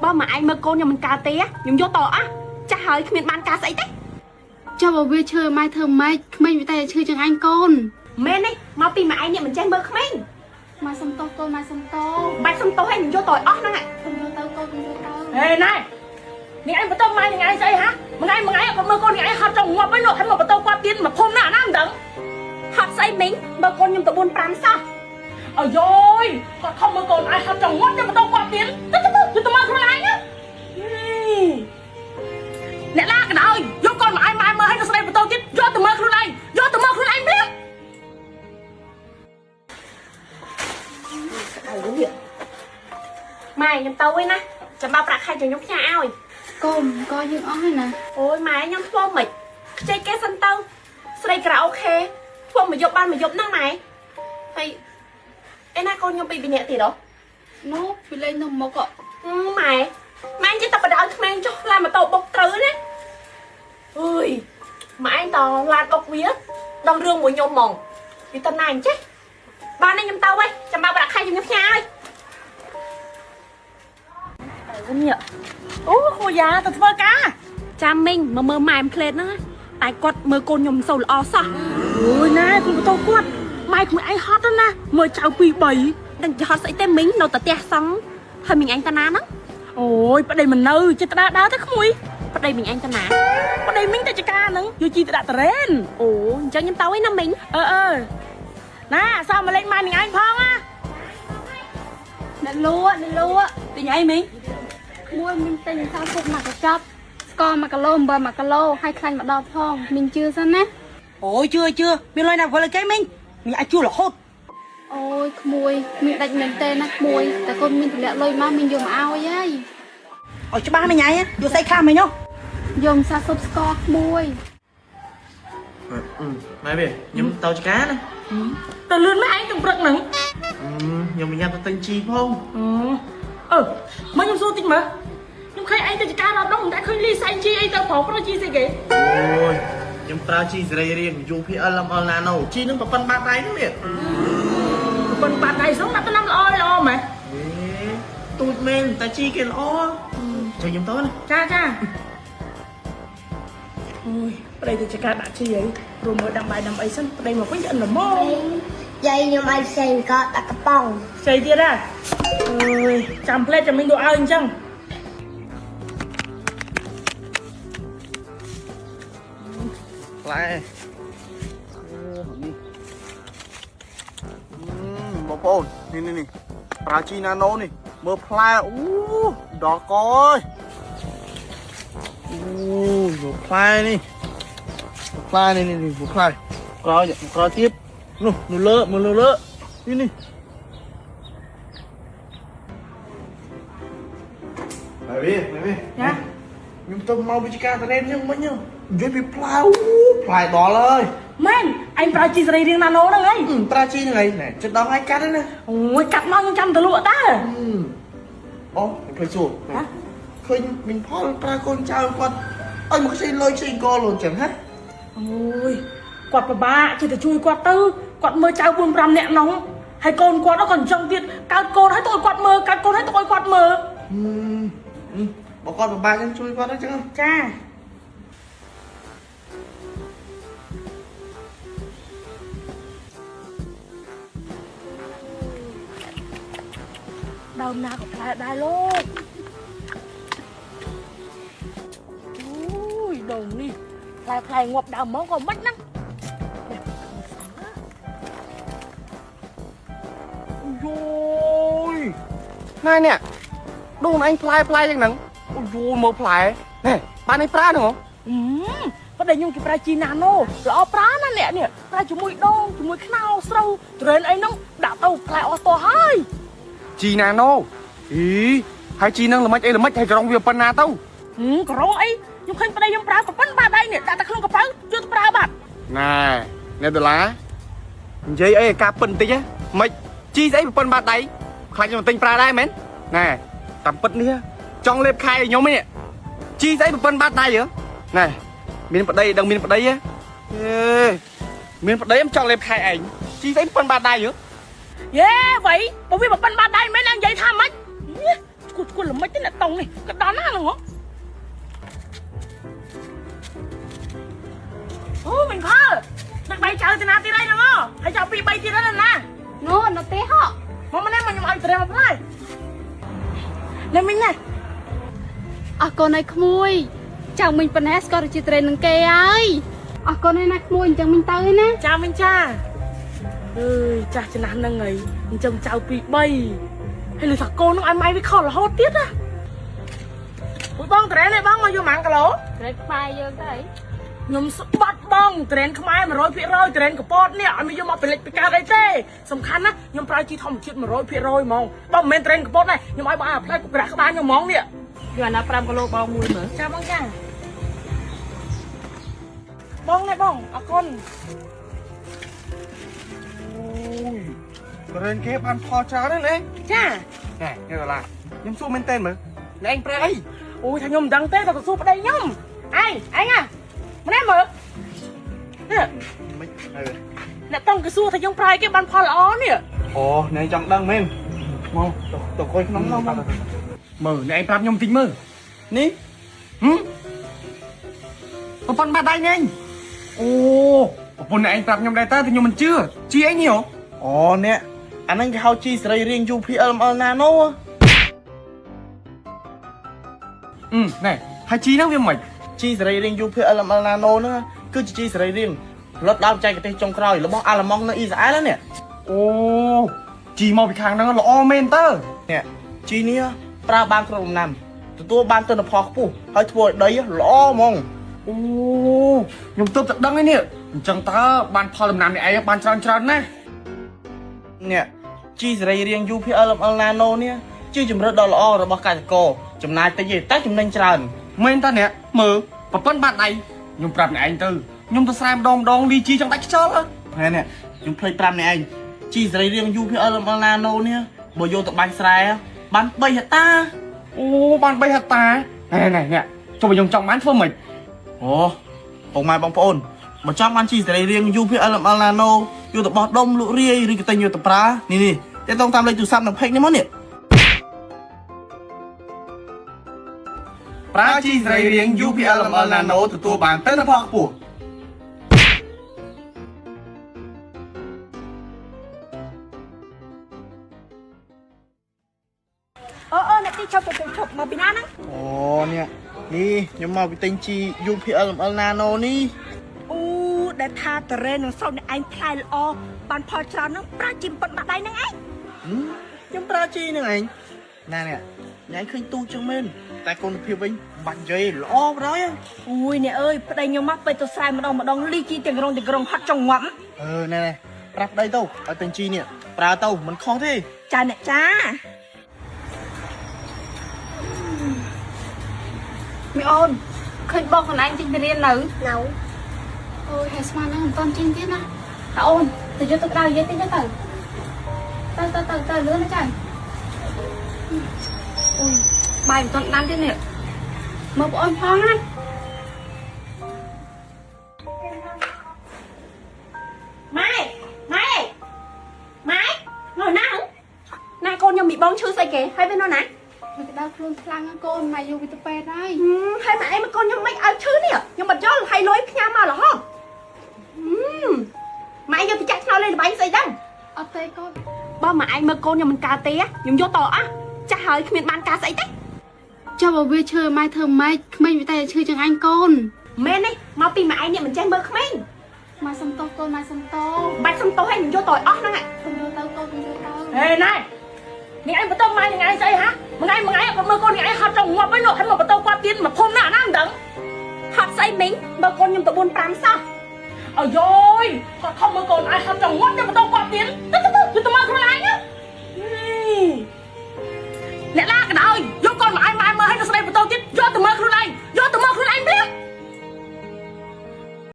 បើម៉ែឯងមើលកូនខ្ញុំមិនកើតទេខ្ញុំយកតអស់ចាស់ហើយគ្មានបានការស្អីទេ ចុះបើវាឈឺម៉ែធ្វើម៉េចក្មេងវាតែឈឺជាងឯងកូន មែនទេមកពីម៉ែឯងនេះមិនចេះមើលក្មេង ម៉ែសុំទោសកូនម៉ែសុំទោស បាច់សុំទោសឲ្យខ្ញុំយកតឲ្យអស់ហ្នឹង កុំយកទៅកូនកុំយកទៅ ហេណែនេះឯងបន្តម៉ែនឹងឯងស្អីហាមួយថ្ងៃមួយថ្ងៃគាត់មើលកូននេះឯងហត់ចង់ងាប់ហើយនោះហើយមកបន្តគាត់ទៀតមកភុំណាណាមិនដឹង ហត់ស្អីមីងមើលកូនខ្ញុំទៅ4 5សោះ អាយយគាត់ខំមើលកូនឯងហត់ចង់ងាប់ទៅបន្តគាត់ទៀតទៅទៅទៅទៅមើលខ្លួនឯងណាអ្នកណាក៏ដោយយកកូនមកឯងម៉ែមើលឲ្យនៅស្ដីបន្តទៀតយកទៅមើលខ្លួនឯងយកទៅមើលខ្លួនឯងភ្លាម ម៉ែខ្ញុំទៅវិញណាចាំបើប្រាក់ខែជួយខ្ញុំផ្ញើឲ្យក ុំក៏យើងអស់ហើយណា អូយម៉ែខ្ញុំធ្វើមិនខ្ចីគេសិនទៅស្រីក្រៅអូខេធ្វើមួយយប់បានមួយយប់ហ្នឹងម៉ែហើយឯណាកូនខ្ញុំពីរនាក់ទៀតហ៎ នោះវាលេងនៅមុខ ម៉ែម៉ែចេះតែបដ ாய் ក្មេងចុះឡានម៉ូតូបុកត្រូវណាអើយម៉ែឯងតឡានបុកវាដល់រឿងមួយខ្ញុំហ្មងវាទៅណាអញ្ចេះបាននេះខ្ញុំទៅវិញចាំបើប្រាក់ខែខ្ញុំផ្ញើឲ្យ នេះអូខូយ៉ាទៅធ្វើការ ចាំមីងមកមើលម៉ែមផ្លេតហ្នឹងតែគាត់មើលកូនខ្ញុំមិនសូវល្អសោះ អូយណែគុំបន្តគាត់ម៉ែខ្លួនឯងហត់ណាមើលចៅ2 3 ដឹងចហត់ស្អីទេមីងនៅតែផ្ទះសង់ហើយមីងឯងតាណាហ្នឹង អូយប្តីមិននៅចិត្តដើរដើរទៅក្មួយ ប្តីមីងឯងតាណា ប្តីមីងតែចការហ្នឹងយកជីទៅដាក់តរ៉េន អូអញ្ចឹងខ្ញុំទៅឯណាមីង អឺអឺណាសោះមកលេងម៉ែនឹងឯងផងណា អ្នកលក់អ្នកលក់ ទិញអីមីង មួយមីងទិញសាពុកមកកញ្ចប់ស្ករ1គីឡូអំបិល1គីឡូហើយខ្លាញ់មកដល់ផងមីងជឿសិនណា អូយជឿជឿមានលុយណាវិលឲ្យគេមីងមីងអាចជួលរហូត អូយក្មួយមីងដាច់មែនទេណាក្មួយតែកូនមីងទម្លាក់លុយមកមីងយកមកឲ្យហើយ ឲ្យច្បាស់មីងឯងយកស្អីខ្លះមីងហ៎ យកម្សៅស៊ុបស្ករក្មួយ ម៉ែវាខ្ញុំទៅចការណា ទៅលឿនម៉ែឯងទាំងព្រឹកហ្នឹង ខ្ញុំមិនញ៉ាំទៅទិញជីផង អឺមកខ្ញុំសួរតិចមើលខ្ញុំឃើញឯងទៅចការដល់ដងមិនដែលឃើញលីសែងជីអីទៅប្រប្រុសជីស្អីគេ អូយខ្ញុំប្រើជីសេរីរាង្គ UPL ML Nano ជីនឹងប្រព័ន្ធបាតដៃហ្នឹងនេះ ប្រពន្ធបាត់ដៃសងដាក់ទៅណាំល្អល្អម៉េះ អេទូចមែនតែជីគេល្អជួយខ្ញុំទៅណា ចាចាអូយប្តីទៅចការដាក់ជីអីរួមមើលដាំបាយដាំអីសិនប្តីមកវិញឆ្អិនល្មម យាយខ្ញុំឲ្យផ្សេងក៏ដាក់កំប៉ុង ស្អីទៀតហ่ะអើយចាំផ្លេតចាំមីងយកឲ្យអញ្ចឹង ផ្លែនេះបងប្អូននេះនេះនេះប្រើជី Nano នេះមើលផ្លែអូដល់កអើយអូមើលផ្លែនេះផ្លែនេះនេះផ្លែក្រោយក្រោយទៀតនោះនោះលើមើលលើនេះនេះ ម៉ែវាម៉ែវា ចា ខ្ញុំទៅមកវិជ្ជាការតរ៉េនខ្ញុំមិញនិយាយពីផ្លែអូផ្លែដល់ហើយ មែនឯងប្រើជីសរីរាង្គណាណូហ្នឹងហី ប្រើជីហ្នឹងឯងណែចិត្តដល់ថ្ងៃកាត់ហើយណា អូយកាត់មកខ្ញុំចាំទៅលក់តើ អូខ្ញុំភ្លេចសួរឃើញមីងផលប្រើកូនចៅគាត់ឲ្យមកខ្ចីលុយខ្ចីកលូនចឹងហ៎ អូយគាត់ពិបាកចេះតែជួយគាត់ទៅគាត់មើលចៅ4 5នាក់នោះហើយកូនគាត់ក៏អញ្ចឹងទៀតកើតកូនហើយទៅឲ្យគាត់មើលកើតកូនហើយទៅឲ្យគាត់មើល បើគាត់ពិបាកចឹងជួយគាត់ហ្នឹងចឹង ចាដើមណាក៏ផ្លែដែរលោកអូយដងនេះផ្លែផ្លែងាប់ដើមហ្មងក៏មិនហ្នឹង អូយណែនេះដូនឯងផ្លែផ្លែចឹងហ្នឹងអូយមើលផ្លែណែបានឯងប្រើហ្នឹងហ៎ អឺប្តីខ្ញុំគេប្រើជីណាណូល្អប្រើណាស់អ្នកនេះប្រើជាមួយដូងជាមួយខ្នោស្រូវត្រេនអីហ្នឹងដាក់ទៅផ្លែអស់តោះហើយ ជីណាណូអីហើយជីហ្នឹងល្មិចអីល្មិចហើយក្រុងវាប៉ុណ្ណាទៅ ហឹមក្រងអីខ្ញុំឃើញប្តីខ្ញុំប្រើប្រពន្ធបាតដៃនេះដាក់តែក្នុងកប៉ៅយកទៅប្រើបាត់ ណែអ្នកដុល្លារនិយាយអីឲ្យការពិនបន្តិចហ៎មិនជីស្អីប្រពន្ធបាតដៃខ្លាចខ្ញុំទិញប្រើដែរមែនណែតាមពិតនេះចង់លេបខែឲ្យខ្ញុំឯនេះជីស្អីប្រពន្ធបាតដៃហ៎ណែមានប្តីដឹងមានប្តីហ៎អេមានប្តីមិនចង់លេបខែឯងជីស្អីប្រពន្ធបាតដៃហ៎ យេវៃបើវាប្រពន្ធបាតដៃមែនឡើងនិយាយថាម៉េចយេឈួតឈ ឈួតល្មិចទេអ្នកតុងនេះក៏ដល់ណាស់ហ្នឹងហ៎អូមិនផលដឹកដៃចៅទៅណាទៀតហើយហ្នឹងហ៎ហើយចៅ2 3ទៀតហើយណា នោះនៅទេហ៎ មកម្នាក់មកខ្ញុំឲ្យត្រេះមកផ្លែនេះមីងណា អរគុណឲ្យក្មួយចៅមីងប៉ុណ្ណេះស្គាល់រជាត្រេននឹងគេហើយអរគុណហើយណាក្មួយអញ្ចឹងមីងទៅហើយណា ចាមីងចាអើយចាស់ចំណាស់ហ្នឹងហើយអញ្ចឹងចៅ2 3ហើយលឺថាកូនហ្នឹងឲ្យម៉ែវាខលរហូតទៀតណាមួយបងត្រេននេះបងមកយកប៉ុន្មានគីឡូ ត្រេនខ្មែរយើងទៅអី ខ្ញុំស្បាត់បងត្រេនខ្មែរ100%ត្រេនកពតនេះអត់មានយកមកផលិតពីកើតអីទេសំខាន់ណាខ្ញុំប្រើជីធម្មជាតិ100%ហ្មងបើមិនមែនត្រេនកពតទេខ្ញុំឲ្យបងអាផ្លែគុកក្រាស់ក្បាលខ្ញុំហ្មងនេះ យកអាណា5គីឡូបងមួយមើល ចាបងចាបងនេះបងអរគុណ អូយត្រេនគេបានផលច្រើនណាស់ណា ចា ណែនេះដុល្លារខ្ញុំសួរមែនតើមើលអ្នកឯងប្រើអី អូយថាខ្ញុំមិនដឹងទេតែទៅសួរប្តីខ្ញុំឯងឯងណាម្នាក់មើលនេះ មិនហើយ អ្នកតង់គេសួរថាយើងប្រើអីគេបានផលល្អនេះ អូអ្នកឯងចង់ដឹងមែនមកទៅអង្គុយក្នុងនោះមកមើលអ្នកឯងប្រាប់ខ្ញុំបន្តិចមើលនេះហឹមប្រពន្ធបាត់ដៃនេះឯងអូប្រពន្ធអ្នកឯងប្រាប់ខ្ញុំដែរតើតែខ្ញុំមិនជឿជីអីនេះហ៎ អូអ្នកអាហ្នឹងគេហៅជីសរីរាង្គ UPLML Nano អឺណែហើយជីហ្នឹងវាមិន ជីសរីរាង្គ UPLML Nano ហ្នឹងគឺជាជីសរីរាង្គផលិតដោយបច្ចេកទេសចុងក្រោយរបស់អាល្លឺម៉ង់នៅអ៊ីស្រាអែលនេះ អូជីមកពីខាងហ្នឹងល្អមែនតើ នេះជីនេះប្រើបានគ្រប់ដំណាំទទួលបានទិន្នផលខ្ពស់ហើយធ្វើឲ្យដីល្អហ្មង អូខ្ញុំទើបតែដឹងឯនេះអញ្ចឹងតើបានផលដំណាំនេះឯងបានច្រើនច្រើនណាស់ នេះជីសរីរាង្គ UPLML Nano នេះជាជំរើសដ៏ល្អរបស់កសិករចំណាយតិចទេតែចំណេញច្រើន មែនតើអ្នកមើលប្រពន្ធបាត់ដៃខ្ញុំប្រាប់អ្នកឯងទៅខ្ញុំទៅស្រែម្ដងម្ដងលីជីចង់ដាច់ខ្យល់ហ៎ ហែនេះខ្ញុំភ្លេចប្រាប់អ្នកឯងជីសរីរាង្គ UPLML Nano នេះបើយកទៅបាញ់ស្រែបាន3ហិកតា អូបាន3ហិកតាណែណែអ្នកចុះបើខ្ញុំចង់បានធ្វើម៉េច អូពុកម៉ែបងប្អូនបើចង់បានជីសរីរាង្គ UPLML Nano យកទៅបោះដុំលក់រាយឬក៏ទិញយកទៅប្រើនេះនេះទាក់ទងតាមលេខទូរស័ព្ទនិង page នេះមកនេះ ប្រើជីសរីរាង្គ UPLML Nano ទទួលបានទិន្នផលខ្ពស់ អូអូអ្នកទីឈប់ឈប់ឈប់មកពីណាហ្នឹង អូនេះនេះខ្ញុំមកពីទិញជី UPLML Nano នេះ អូដែលថាតរ៉េនឹងស្រុកអ្នកឯងផ្លែល្អបានផលច្រើនហ្នឹងប្រើជីប៉ុនបាត់ដៃហ្នឹងឯង ហឹមខ្ញុំប្រើជីហ្នឹងឯងណានេះញ៉ៃឃើញទូចឹងមែនតែគុណភាពវិញមិនបាច់និយាយល្អបណ្ដោយ អូយអ្នកអើយប្តីខ្ញុំមកពេលទៅស្រែម្ដងម្ដងលីជីទាំងរងទាំងរងហត់ចង់ងាប់ អឺណែណែប្រាប់ប្តីទៅឲ្យទិញជីនេះប្រើទៅមិនខុសទេ ចាអ្នកចា មីអូនឃើញបងខ្លួនឯងចេញទៅរៀននៅ នៅ អូយហើយស្មានហ្នឹងមិនតាន់ចេញទៀតណាតើអូនទៅយកទឹកក្តៅនិយាយតិចទៅទៅទៅទៅទៅលឿនណាចៅអូយបាយមិនតាន់ដាំទៀតនេះមើលបងអូនផងណា ម៉ែម៉ែម៉ែនៅណាណាកូនខ្ញុំមីបងឈឺស្អីគេហើយវានៅណា វាក្តៅខ្លួនខ្លាំងណាស់កូនម៉ែយកវាទៅពេទ្យហើយ ហើយម៉ែឯងមកកូនខ្ញុំមិនឲ្យឈឺនេះខ្ញុំអត់យល់ហើយលុយផ្ញើមករហូតម៉ែយកទៅចាក់ឆ្នោតលេងល្បែងស្អីដឹង អត់ទេកូន បើម៉ែឯងមើលកូនខ្ញុំមិនកើតទេខ្ញុំយកតអស់ចាស់ហើយគ្មានបានការស្អីទេ ចុះបើវាឈឺម៉ែធ្វើម៉េចក្មេងវាតែឈឺជាងអញកូន មែនទេមកពីម៉ែឯងនេះមិនចេះមើលក្មេង ម៉ែសុំទោសកូនម៉ែសុំទោស បាច់សុំទោសឲ្យខ្ញុំយកតឲ្យអស់ហ្នឹង កុំយកទៅកូនកុំយកទៅ ហេណែនេះឯងបន្តម៉ែនឹងឯងស្អីហាមួយថ្ងៃមួយថ្ងៃគាត់មើលកូននេះឯងហត់ចង់ងាប់ហើយនោះហើយមកបន្តគាត់ទៀតមកភុំណាស់ណាមិនដឹង ហត់ស្អីមីងមើលកូនខ្ញុំទៅ4 5សោះ អាយយគាត់ខំមើលកូនឯងហត់ចង់ងាប់ទៅបន្តគាត់ទៀតទៅទៅទៅទៅមើលខ្លួនឯងណា